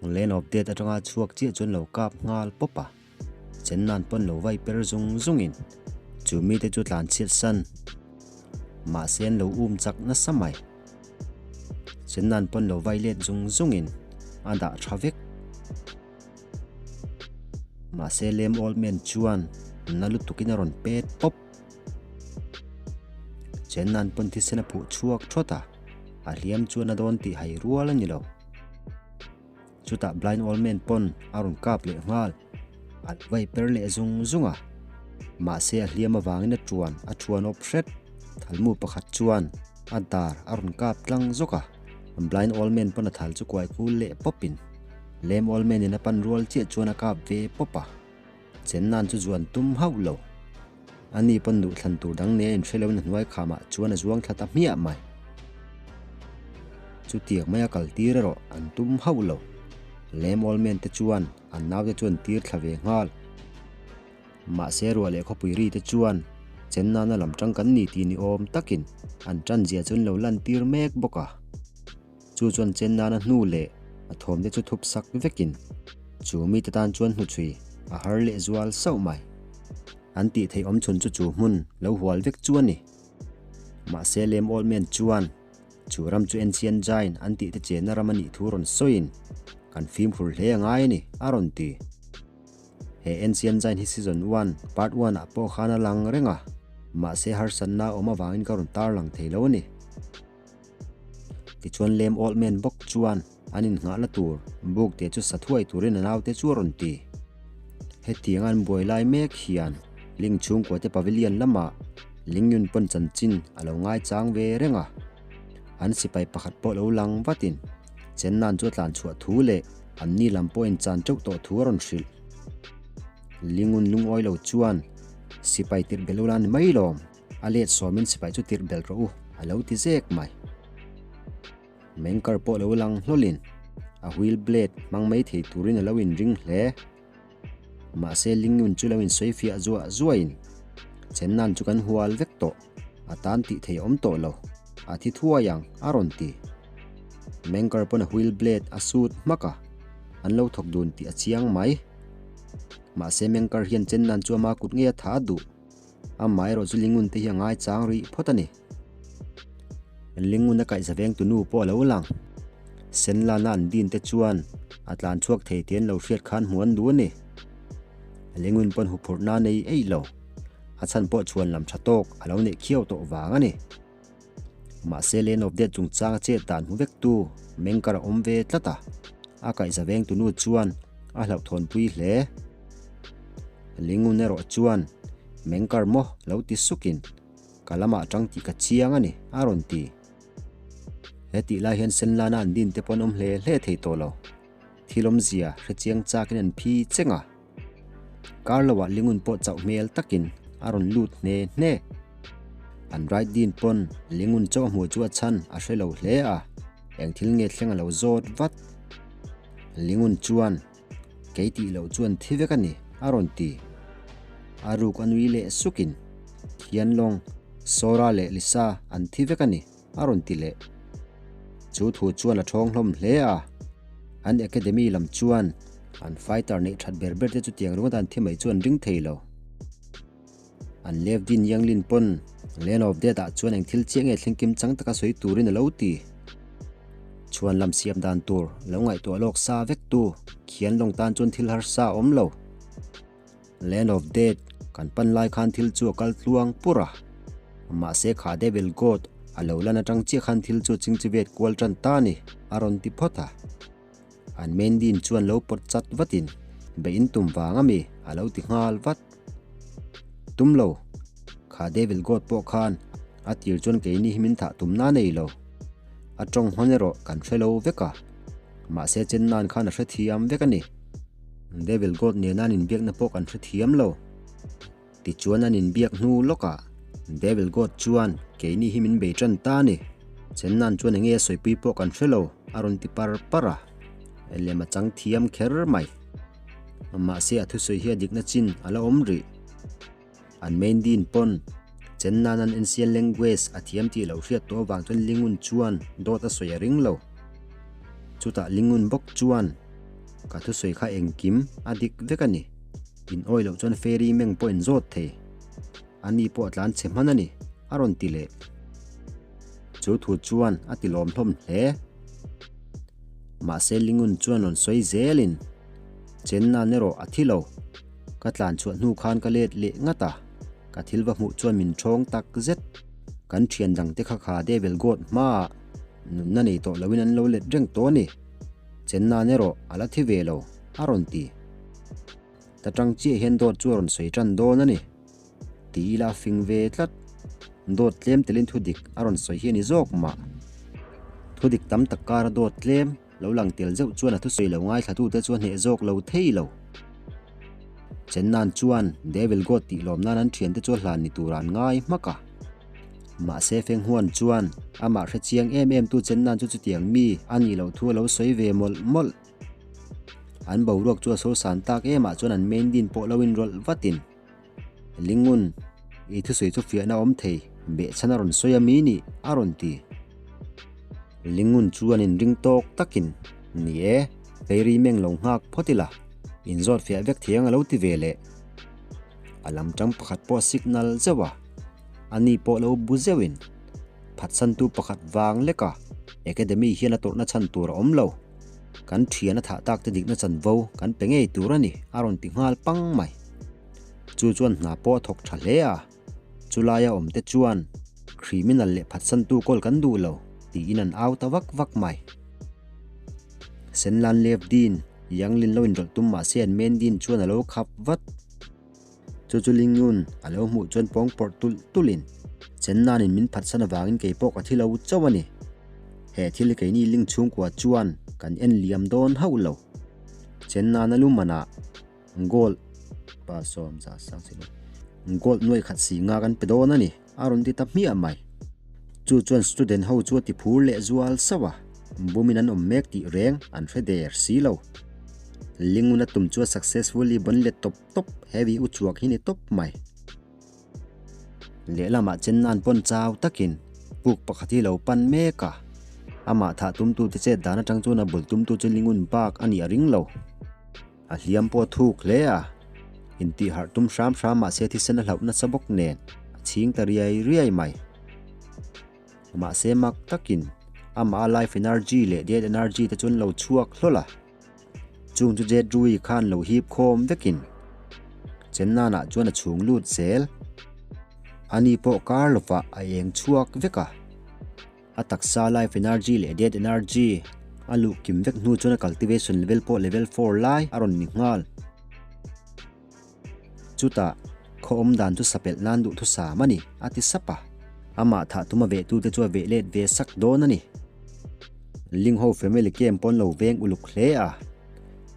Land of Death atanga chhuak chiah chuan lo kap nghal pawp a, chen nan pawn lo vai per zung zungin chu mite chu tlan chhiat san mahse an lo um chak nasa mai. Chen nan pawn lo vai let zung zungin a dah tha vek. Mahse Lem Old Man chuan na lutukin a rawn pet pawp. Chen nan pawn thisen a phuh chhuak thawt a, a hliam chuan a dawn tih hai rual a ni lo. Chutah Blind Old Man pawn a rawn kap leh nghal, a vai per leh zung zung a. Mahse a hliam avangin a tuan a thuan awp hret, thalmu pakhat chuan a dar a rawn kap tlang zawk a. Blind Old Man pawn a thal chu kuai kul leh pawpin Lame Old Man in a pan rual chiah chuan a kap ve pawp a. Chen nan chu zuan tum hauh lo. Ani pawn duh thlan tur dang nia inhre loin a hnuai khamah chuan a zuang thla ta hmiah mai. Chutiang maia kal tir erawh an tum hauh lo. Lame Old Man te chuan an naute chu an tir thla ve nghal. Mahse ruah leh khawpui ri te chuan chen nana lam tang kan ni tih ni awm takin an tan zia chu an lo lan tir mek bawk a. Chu chuan chen nana hnu leh a thawm te chu thup sak vekin chu mite tan chuan hnuchhui a har leh zual sauh mai. An tih theih awm chhun chu chu hmun lo hual vek chu a ni. Mahse Lem Old Man chuan chu ram chu Ancient Giant an tih te chenna ram a nih thu rawn sawiin kan fimkhur hle a ngai a ni a rawn ti. He Ancient Giant hi Season 1, Part 1 ah pawh khan a lang reng a, mahse harsatna a awm avangin ka rawn tarlang thei lo a ni. Tichuan Lem Old Man bawk chuan an innghahna tur buk te chu sa thuai turin a naute chu a rawn ti. Hetiang an buai lai mek hian Ling chhungkua te pavilion lamah Ling Yun pawn chanchin a lo ngaichang ve reng a. An sipai pakhat pawh lo lang vatin Chen Nan chu a tlan chhuah thu leh an ni lam pawh inchan teuh tawh thu a rawn hrilh. Ling Yun lungawi lo chuan sipai tirh bel ula ni mai lawm. A let sawmin sipai chu tirh belh rawh u, a lo ti zek mai. Mengkar pawh lo lang hlawlin a wheel blade hmang mai thei turin a lo inring hle. Mahse Lingyun chu lo insawi fiah zuah zuahin Chen Nan chu kan hual vek tawh, a tan tih thei awm tawh lo, a thi thuai ang a rawn ti. Mengkar pawn a wheel blade a sut hmak a, an lo thawk dun tih a chiang mai. Mahse Mengkar hian Chen Nan chu ama kut ngei a tha duh. Amaherawh chu Lingun te hi a ngaichang rih phawt a ni. Lingun a kaihza veng tu nu pawh a lo lang. Senlana an din te chuan a tlan chhuak thei tih an lo hriat khan hmu an duh a ni. Lingun pawn huphurhna a nei eih lo. A chhan pawh chhuan lam tha tawk a lo neih khiau tawh vang a ni. Mahse Land of Death chungchang a chet dan hmu vek tu Mengkar a awm ve tlat a, a kaihza veng tu nu chuan a hlauhthawnpui hle. Lingun erawh chuan Mengkar maw lo ti sukin ka lamah tang tih ka chiang a ni a rawn ti. He tih lai hian Senlana an din te pawh an awm hle hle thei tawh lo. Thil awmzia hre chiang chakin an phi cheng a. Kar loah Lingun pawh chauh hmel takin a rawn lut hne hne. An right din pawn Lingun chaw a hmuh chu a chhan a hre lo hle a, eng thil nge thleng a lo zawt vat. Lingun chuan Kei tih loh chuan thi vek a ni, a rawn ti. A ruk a nui leh sukin, Thianlawng, Sora leh Lisa an thi vek a ni, a rawn ti leh. Chu thu chuan a thawng hlawm hle a. An academy lam chuan an fighter neih that ber ber te chu tiang ringawt an thi mai chu an ring thei lo. An Lev Din Yanglin pawn Land of Death ah chuan eng thil chiah nge thleng kim chang taka sawi turin a lo ti. Chhuan lam siam dan tur lo ngaihtuah lawk sa vek tu khian lawng tan chuan thil harsa a awm lo. Land of Death kan pan lai khan thil chu a kal tluang pur a. Mahse kha Devil God a lo lan atang chiah khan thil chu chingchivet kual tan ta ni a rawn ti phawt a. An main din chuan lo pawt chat vatin be in tum vang ami a lo ti nghal vat. Tum lo, kha Devil God pawh khan a tir chuan keini hi min thah tumna a nei lo. A tawng hman erawh kan hre lo vek a, mahse chen nan khan a hrethiam vek a ni. Devil God nena an inbiakna pawh kan hrethiam lo. Tichuan an inbiak hnu lawkah Devil God chuan keini hi min bei tan ta a ni. Chen nan chuan enge a sawipui pawh kan hre lo a rawn ti par par a, lem a chang thiam kher mai. Mahse a thusawi hi a dikna chin a la awm rih. An main din pawn Chen nan an ancient language a thiam tih loh hriat tawh avang chuan Lingun chuan dawt a sawi a ring lo. Chutah Lingun bawk chuan. Ka thusawi kha engkim a dik vek a ni. In awih loh chuan Fairy Meng pawh in zawt thei. Ani pawh a tlan chhe hman a ni, a rawn ti leh. Chu thu chuan a ti lawm hlawm hle. Mahse Lingun chuan rawn sawi zelin, Chennan erawh a thi lo. Ka tlan chhuah hnu khan ka let leh ngat a, ka thil va hmuh chuan min ṭhawng tak zet. Kan ṭhian dangte kha kha Devil God hmaah nunna nei tawh loin an lo let reng tawh a ni. Chennan erawh a la thi ve lo, a rawn ti. Ta ṭang chiah hian dawt chu a rawn sawi ṭan dawn a ni. Ti ila a fing ve tlat. Dawt tlem telin thu dik a rawn sawi hi a ni zawk mah. Thu dik tam tak kara dawt tlem lo lang tel zeuh chuan a thusawi lo ngaithlatute chu a hneh zawk lo thei lo. Chennan chuan Devil God tih lawm nan an thiante chu a hlan ni turah an ngai hmak a. Mahse Fenghuan chuan amah hrechiang em em tu Chennan chu chutiang mi a nih loh thu a lo sawi ve mawlh mawlh. An boruak chu a sosan tak emah chuan an main din pawh lo inrawlh vatin Lingun, i thusawi chu fiahna awm thei, behchhan a rawn sawi a mi nih a rawn ti. Lingun chu an inring tawk takin, Ni e, Fairy meng lo nghak phawt ila, inzawt fiah vek thiang a lo ti ve leh. A lam tang pakhat pawh a signal zeuh a, ani pawh lo bu zeuhin, Phatsantu pakhat vang lek a, Academy hian a tawrhna chhan tur a awm lo. Kan thian a thah tak te dikna chanvo kan pe ngei tur a ni, a rawn ti nghal pang mai. Chu chuan hna pawh a thawk tha hle a, chulaia awm te chuan criminal leh phatsantu kawl kan duh lo tiin an au ta vak vak mai. Senlan Lev Din, Yanglin lo inrawlh tum mahse an main din chuan a lo khap vat. Chu chu Lingyun a lo hmuh chuan pawng pawrh tulh tulhin, Chennanin min phatsan avangin kei pawh ka thi lo chauh a ni. He thil hi keini Ling chhungkua chuan kan en liam dawn hauh lo. Chennana lu manah gold pa sawm za sang si lo gold nuai khat si nga kan pe dawn a ni, a rawn ti ta hmiah mai. Chu chuan student ho chu a ti phur leh zual sauh a, bumin an awm mek tih reng an hre der si lo. Linguna tum chu a successfully bawn let tawp tawp heavy u chuak hi ni tawp mai. Lehlamah Chennan pawn chau takin puk pakhat hi lo pan mek a, amah thah tumtute chet dan atang chuan a bul tumtu chu Lingun bak a nih a ring lo. A hliam pawh a thuk hle a, intih harh tum hram hram mahse thisen a hlauh nasa bawk nen a chhing ta riai riai mai. Mahse mak takin amah a life energy leh dead energy te chu an lo chhuak hlawl a. Chung chu Jet Rui khan lo hip khawm vekin Chennanah chuan a chhung lut zel. Ani pawh kar lovah a eng chhuak vek a. A taksa life energy leh dead energy a luh kim vek hnu chuan a cultivation level pawh level 4 lai a rawn ni nghal. Chutah, khaw awm dan chu sapelh nan duhthusam a ni, a ti sap a. Amah thah tuma vehtute chu a veh let ve sak dawn a ni. Lingho family camp pawn lo veng uluk hle a,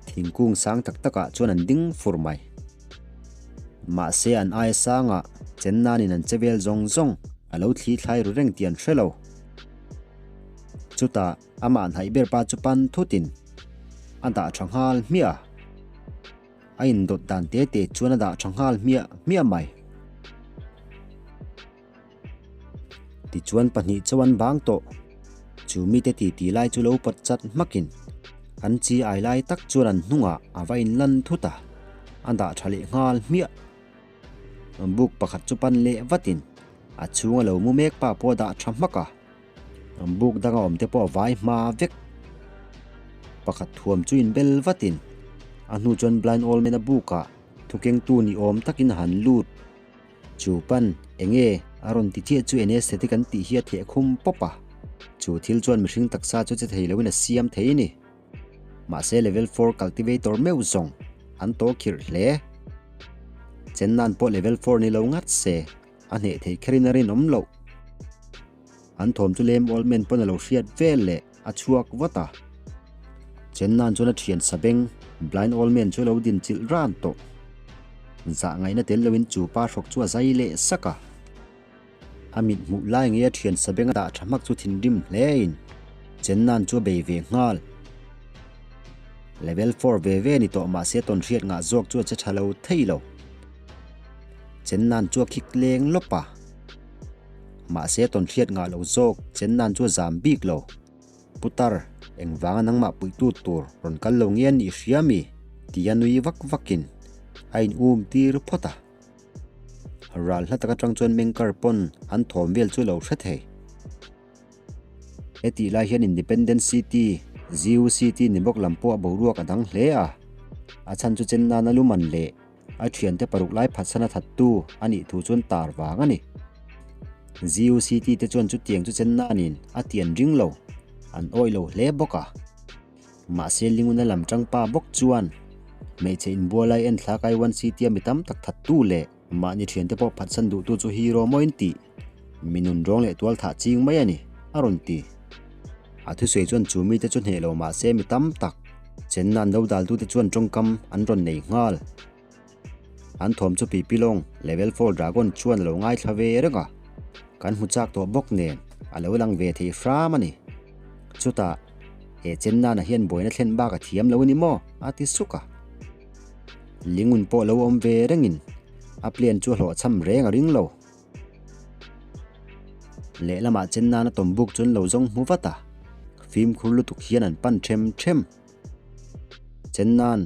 thingkung sang tak takah chuan an ding fur mai. Mahse an aia sangah Chennanin an che vel zawng zawng a lo thli thlai ru reng tih an hre lo. Chutah amah hnaih ber pa chu pan thutin a dah tha nghal hmiah a. A indawt dan te te chuan a dah tha nghal hmiah hmiah mai. Tichuan pahnih chauh an bang tawh. Chu mite titi lai chu lo pawt chat hmakin an chi ai lai tak chuan an hnungah a va inlan thut a, a dah tha leh nghal hmiah. Buk pakhat chu pan leh vatin a chhunga lo mu mek pa pawh a dah tha hmak a. Buk danga awm te pawh a vai hma vek. Pakhat thuam chu inbel vatin a hnu chuan blind old man a bukah thukengtu ni awm takin a han lut. Chu pan enge a rawn ti chiah chu anesthetic an tih hi a theh khum pawp a. Chu thil chuan mihring taksa chu che thei loin a siam thei a ni. Mahse level 4 cultivator meuh zawng an tawh khirh hle. Chennan pawh level 4 ni lo ngat se a hneh thei kherin a rinawm loh. An thawm chu lem old man pawn a lo hriat vel leh a chhuak vat a. Chennan chuan a thian sabeng blind old man chu a lo din chilh ran tawh. Zah ngaihna tel loin chu pa hrawk chu a zai leh sak a. A mit hmuh lai ngei a thian sabeng a dah tha hmak chu thinrim hlein Chennan chu a bei ve nghal. Level 4 ve ve ni tawh mahse tawnhriat ngah zawk chu a che tha lo thei lo. Chennan chu a khik leng lawp a. Mahse tawnhriat ngah lo zawk Chennan chu a zam bik lo. Putar. Engvanga nangmah puihtu tur rawn kal lo nge a nih hria mi? Tia nui vak vakin a in um tir phawt a. Ral hla tak atang chuan mengkar pawn an thawm vel chu lo hre thei. Hetih lai hian Independent City, Ziu City ni bawk lam pawh a boruak a dang hle a. A chhan chu chen nana luman leh a thiante paruk lai phatsan a thattu a nih thu chuan tar vang a ni. Ziu City te chuan chutiang chu chen nanin a tian ring lo, an awih lo hle bawk a. Mahse Linguna lam tangpa bawk chuan hmeichhe inbualai enthlak Aiwan City a mi tam tak thattu leh Mahni thiante pawh phatsan duhtu chu hero mawiin tih mi nun rawng leh tual thah ching mai a ni, a rawn ti. A thusawi chuan chu mite chu hneh lo mah se mi tam tak chenna an lo daltute chuan tawngkam an rawn nei nghal. An thawm chu Pipilong Level 4 Dragon chuan a lo ngaithla ve reng a, kan hmu chak tawh bawk nen a lo lang ve thei hram a ni. Chutah, he chennana hian buaina thlen bak a thiam lo a ni maw? a ti suk a. Lingun pawh lo awm ve rengin a plan chu a hlawhchham reng a ring lo. Lehlamah chen nana tawmbuk chu an lo zawng hmu vat a, fimkhur lutuk hian an pan them them. Chen nan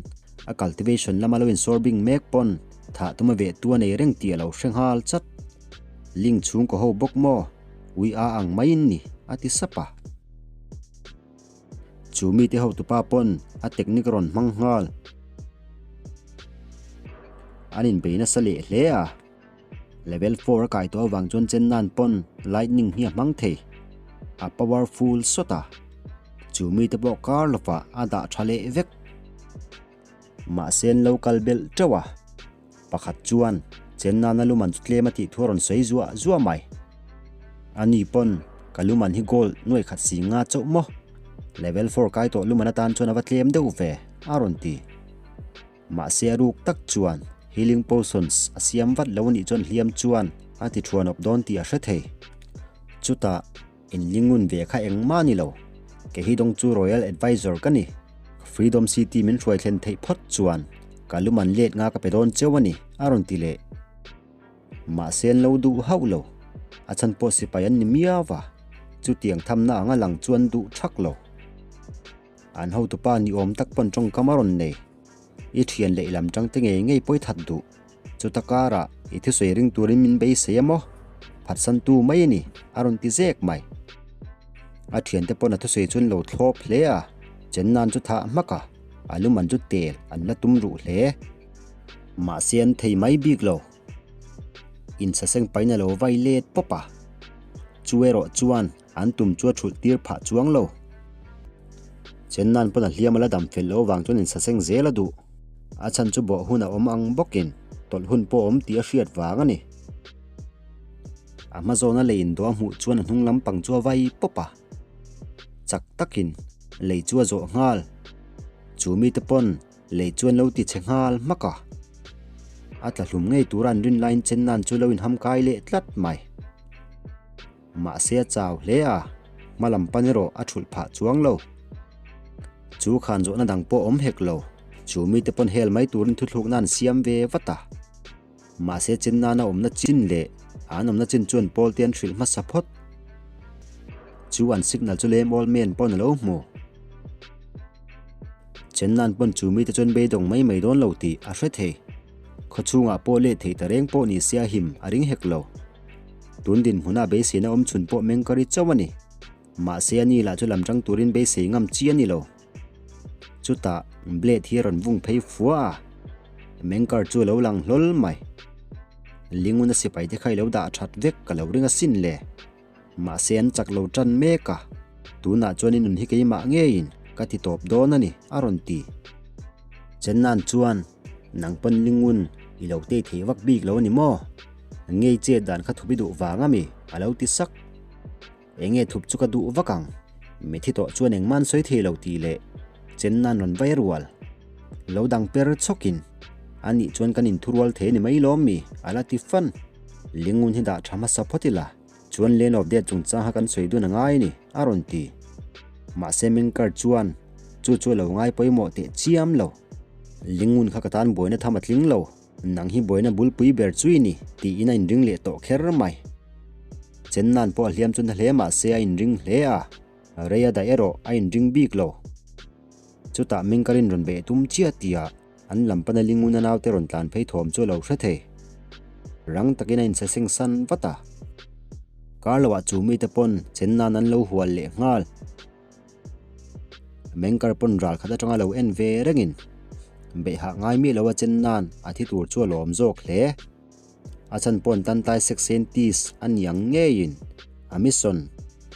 a cultivation lama lo insawrbing mek pawn thah tuma veh tu a nei reng tih a lo hre nghal chat. Ling chhungkaw ho bawk maw? Ui a ang maiin ni, a ti sap a. Chu mite hotupa pawn a technique rawn hmang nghal. An inbei nasa leh hle a. Level 4 a kai tawh avang chuan chen nan pawn lightning hi a hmang thei. A powerful sawt a. Chu mite pawh kar lovah a dah tha leh vek. Mahse an lo kal belh teuh a, pakhat chuan chen nana luman chu tlem a tih thu a rawn sawi zuah zuah mai. Ani pawn ka luman hi gold nuai khat si nga chauh maw? Level 4 kai tawh luman atan chuan a va tlem deuh ve, a rawn ti. Mahse a ruk tak chuan healing potions a siam vat lo anih chuan hliam chuan a ti thuan awp dawn tih a hre thei. Chutah. Inlingun ve kha engmah a ni lo. Kei hi dawng chu Royal Advisor ka ni. Freedom City min hruai thlen theih phawt chuan ka lum an let nga ka pe dawn cheu a ni, a rawn ti leh. Mahse an lo duh hauh lo. A chhan pawh sipai an ni miau va, chutiang thamna anga lang chu an duh thak lo. An hotupa ni awm tak pawn tawngkam a rawn nei. I thian leh i lam tangte ngei ngei pawi that duh. Chuta karah i thusawi ring turin min beisei a maw? Phatsantu mai a ni, a rawn ti zek mai. A thiante pawn a thusawi chuan lo thlawp hle a, chen nan chu thah hmak a, a lum an chu tel an la tum ruh hle. Mahse an thei mai bik lo. Insaseng pain a lo vai let pawp a, chu erawh chuan an tum chu a thulh tir phah chuang lo. Chen nan pawn a hliam a la dam fel loh avang chuan insaseng zel a duh. A chhan chu bawh hun a awm ang bawkin tawlh hun pawh a awm tih a hriat vang a ni. A hma zawna lei indawh a hmuh chuan a hnung lampang chu a vai pawp a. Chak takin lei chu a zawh nghal. Chu mite pawn lei chu an lo ti chhe nghal hmak a. A tla hlum ngei tura an rin laiin chen nan chu lo inham kai leh tlat mai. Mahse a chau hle a, hma lam pan erawh a thulh phah chuang lo. Chu khan zawhna dang pawh awm hek lo, chu mite pawn hel mai turin thuthlukna an siam ve vat a. Mahse chen nana awmna chin leh an awmna chin chuan pawl te an hrilh hmasa phawt. Chu an signal chu lem awl men pawn a lo hmu. Chen nan pawn chu mite chuan beidawng mai mai dawn lo tih a hre thei. Khawchhungah pawh let thei ta reng pawh ni se a him a ring hek lo. Tun dinhmuna beiseina awm chhun pawh mengkari chauh a ni. Mahse a ni lah chu lam tang turin beisei ngam chi a ni lo. Chutah blade hi a rawn vung phei fua a, mengkar chu a lo lang hlawl mai. Linguna sipai te kha i lo dah that vek ka lo ring asin le. Mahse an chak lo tan mek a, tunah chuan i nun hi keimah ngeiin ka ti tawp dawn a ni, a rawn ti. Chennan chuan, Nang pawn Lingun i lo tei thei vak bik lo a ni maw? Ngei chet dan kha thup i duh vang a mi? a lo ti sak. Enge thup chu ka duh vak ang? Mithi tawh chuan engmah an sawi thei lo tih leh Chennan rawn vai rual. Lo dang per chhawkin, A nih chuan kan inthurual thei a ni mai lawm mi? a la ti fan. Lingun hi dah tha hmasa phawt ila. Chuan Land of Death chungchang kha kan sawi dun a ngai a ni, a rawn ti. Mahse Mengkar chuan chu chu a lo ngai pawimawh teh chiam lo. Lingun kha ka tan buaina tham a tling lo, nang hi buaina bulpui ber chu i ni, tiin a inring leh tawh kher mai. Chen nan pawh a hliam chu na hle mahse a inring hle a. Rei a daih erawh a inring bik lo. Chutah Mengkarin rawn beih tum chiah tihah an lam pana Linguna naute rawn tlan phei thawm chu a lo hre thei. Rang takin a insaseng san vat a. Kar loah chu mite pawn chen nan an lo hual leh nghal. Mengkar pawn ral khat atanga lo en ve rengin beih hah ngai miah lo a chen nan a thi tur chu a lawm zawk hle. A chhan pawn Tantai Sex Scientist a niang ngeiin a mission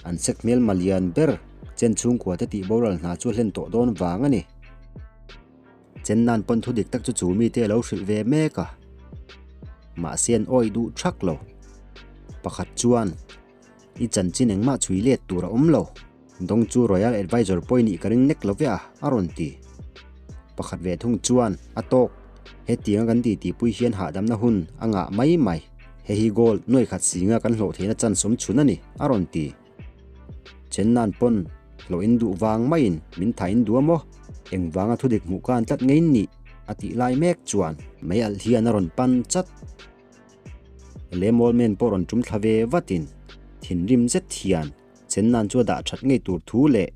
an sek hmel malian ber chen chhungkua te tih boral hna chu a hlen tawh dawn vang a ni. Chen nan pawn thu dik tak chu chu mite a lo hrilh ve mek a. Mahse an awih duh thak lo. Pakhat chuan I chanchin engmah chhui let tur a awm lo. Dawng chu Royal Advisor pawh i nih ka ring nek lo ve a, a rawn ti. Pakhat ve thung chuan, A tawk, hetianga kan titipui hian hahdamna hun a ngah mai mai. Hei hi gold nuai khat singa kan hlawh theihna chance awm chhun a ni, a rawn ti. Chen nan pawn hlawh in duh vang maiin min tha in duh a maw? Engvanga thudik hmuh khan tlat ngei nih? a tih lai mek chuan mei alh hian a rawn pan chat. Lemawlmen pawh rawn tum thla ve vatin thinrim zet hian Chennan chu a dah that ngei tur thu leh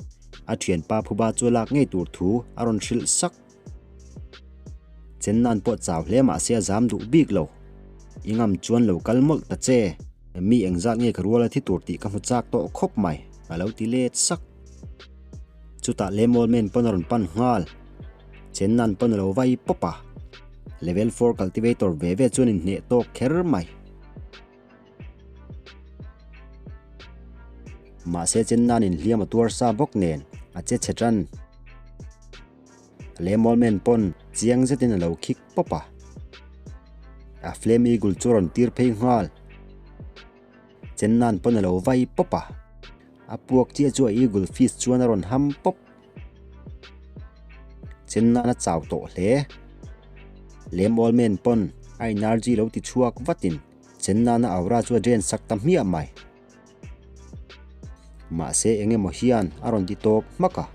a thianpa phuba chu a lak ngei tur thu a rawn hrilh sak. Chennan pawh chau hle mah se a zam duh bik lo. I ngam chuan lo kal mawlh ta che, mi engzat nge ka rual a thi tur tih ka hmu chak tawh khawp mai, a lo ti let sak. Chutah Lemawlmen pawn a rawn pan nghal. Chennan pawn a lo vai pawp a, level four cultivator ve ve chuan inhneh tawk kher mai. Mahse Chennan inhliam a tuar sa bawk nen a che chhe tan. Lemawlmen pawn chiang zetin a lo khik pawp a, a flame eagle chu a rawn tir phei nghal. Chennan pawn a lo vai pawp a, a puak chiah chu a eagle fist chuan a rawn ham pawp. Chen nan a chau tawh hle. Lem Old Man pawn a energy lo ti chhuak vatin chen nana aura chu a drain sak ta hmiah mai. Mahse eng emaw hian a rawn ti tawp hmak a.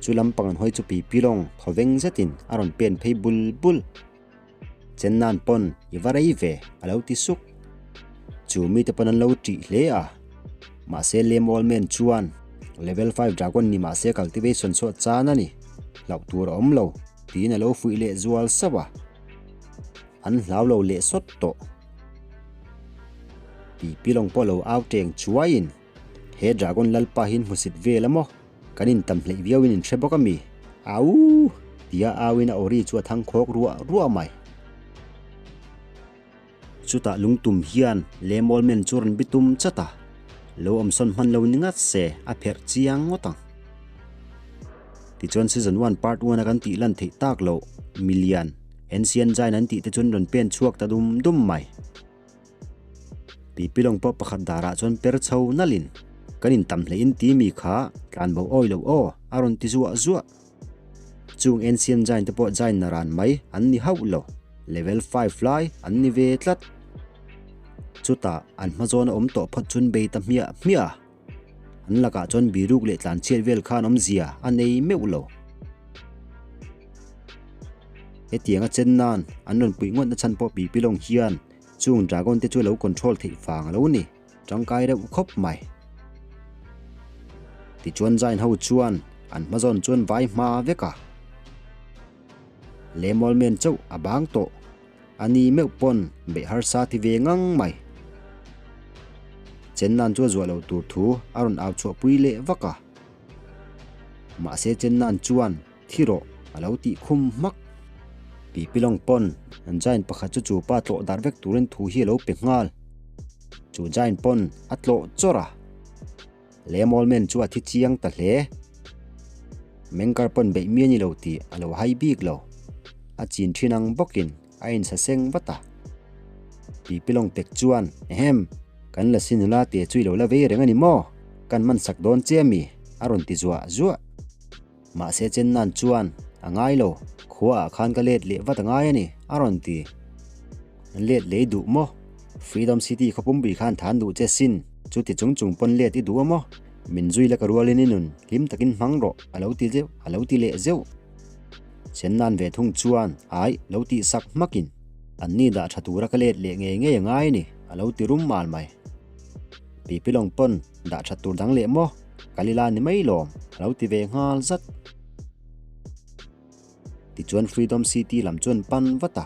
Chu lampang an hawi chu Pipilong thawveng zetin a rawn pen phei bul bul. Chen nan pawn i va rei ve a lo ti suk. Chu mite pawn an lo ṭih hle a. Mahse Lem Old Man chuan Level 5 Dragon ni mahse cultivation chhuah chan a ni. Hlauh tur a awm lo tiin a lo fuih leh zual sauh a. An hlau lo leh sawt tawh. Pipi lawng pawh lo au teng chuaiin he Dragon lalpa hi in hmusit vel a maw? Kan intam hleih viauin in hre bawk a mi? Auh! Tia auin a awri chu a thang khawk ruah ruah mai. Chutah lungtum hian Lemawlmen chu rawn bitum chat a, lo awmsawn hman lo ni ngat se a pherh chiang ngawt ang. Tichuan Season 1 Part 1 a kan tih lan theih tak loh milian Ancient Giant an tih te chuan rawn pen chhuak ta dum dum mai. Pipilawng pawh pakhat darah chuan per chho nalhin, Kan intam hlein ti mi kha tlan bo awi lo aw, a rawn ti zuah zuah. Chung ancient giant te pawh giant naran mai an ni hauh lo, level 5 lai an ni ve tlat. Chutah an hma zawn a awm tawh phawt chuan bei ta hmiah hmiah a. An lakah chuan biruk leh tlanchhiat vel khan awmzia a nei meuh lo. Hetianga chen nan an rawn puih ngawtna chhan pawh Pipilawng hian Chung dragon te chu lo control theih vang a lo ni, tangkai reuh khawp mai. Tichuan Giant ho chuan an hma zawn chuan vai hma vek a. Lemawlmen chauh a bang tawh, a ni meuh pawn beih harsa ti ve ngang mai. Chennan chu a zuah lo tur thu a rawn au chhuah pui leh vak a. Mahse Chennan chuan Thi rawh, a lo tih khum hmak. Pipilawng pawn an giant pakhat chu chu pa tlawh dar vek turin thu hi a lo pe nghal. Chu giant pawn a tlawh chawrh a. Lemawlmen chu a thi chiang ta hle. Mengkar pawn beih mi a ni lo tih a lo hai bik lo. A chin thin ang bawkin a insa seng vat a. Pipilawng pek chuan, Ehem, kan lasi nula te chu i lo la vei reng a ni maw? Kan man sak dawn che a mi? a rawn ti zuah zuah. Mahse Chennan chuan, A ngai lo, khua ah khan ka let leh vat a ngai a ni, a rawn ti. An let leh i duh maw? Freedom City khaw pumpui khan than duh che sin, chuti chung chung pawn let i duh a maw? Min zui la ka rualin i nun, hlim takin hmang rawh, a lo ti zeuh, a lo ti leh zeuh. Chennan ve thung chuan, Ai, lo tih sak hmakin, an ni dah tha tura ka let leh ngei ngei a ngai a ni, a lo ti rum mal mai. Pipilawng pawn dah that tur dang leh maw? Kal ila ni mai lawm, a lo ti ve nghal zat. Tichuan Freedom City lam chuan pan vat a.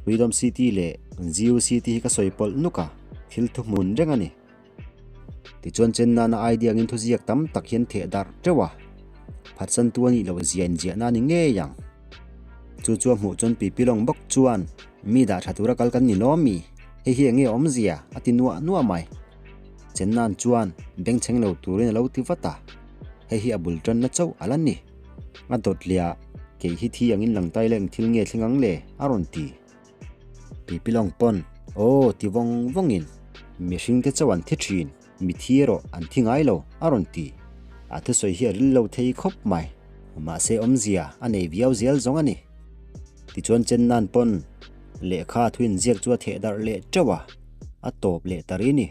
Freedom City leh Ziu City hi ka sawi pawlh nuk a, thil thuhmun reng a ni. Tichuan chen nana idea angin thuziak tam tak hian theh darh teuh a, phatsantu a nih loh zia inziahna a ni ngei ang. Chu chu a hmuh chuan Pipilawng bawk chuan, Mi dah tha tura kal kan ni lawm mi? Hei hi enge awmzia? a ti nuah nuah mai. Chen nan chuan bengchheng lo turin a lo ti vat a, hei hi a bul tanna chauh a la ni. A dawt leh ah, Kei hi thi angin lang tai leng thil nge thleng ang le? a rawn ti. Pipilawng pawn, Aw, ti vawng vawngin, mihring te chauh an thi thin, mi thi erawh an thi ngai lo, a rawn ti. A thusawi hi a ril lo thei khawp mai. Mahse awmzia a nei viau zel zawng a ni. Tichuan chen nan pawn lehkha thu inziak chu a theh darh leh teuh a, a tawp leh ta ri ni.